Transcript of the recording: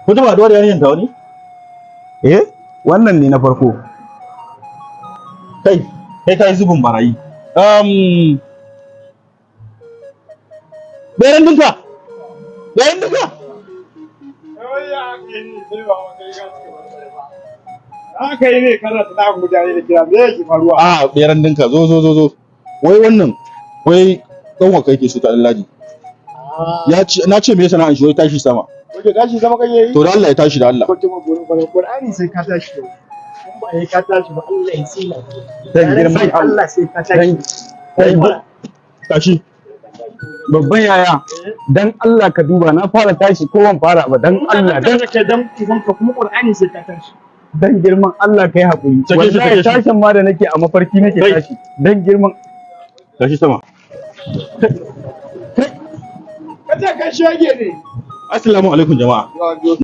Kun taɓa haɗuwa da yarinyar ta wani? Eh, wannan ne na farko. Kai, kai kai zubin barayi. Beran dinka! Beran dinka! Aka yi ne kana ta dawo mutane da kira, me yake faruwa? A beran dinka, zo zo zo zo. Wai wannan, wai ɗan kai ke so ta Ladi. Ya ce, na ce me sana'an shi, wai tashi sama. Oke, tashi sama kake yi? To da Allah ya tashi da Allah. Ko kuma Qur'ani sai ka tashi yau. In ba yi ka tashi ba, Allah ya tsina. Dan girman Allah. Allah sai ka tashi. Dan Tashi. Babban yaya, dan Allah ka duba na fara tashi ko ban fara ba, dan Allah, dan dan dan ubanka kuma Qur'ani sai ka tashi. Dan girman Allah kai hakuri. Sake shi, Wallahi sake shi. tashin ma da nake a mafarki nake Kai. tashi. Dan girman Tashi sama. Kace kai shege ne. Assalamu alaikum, jama'a.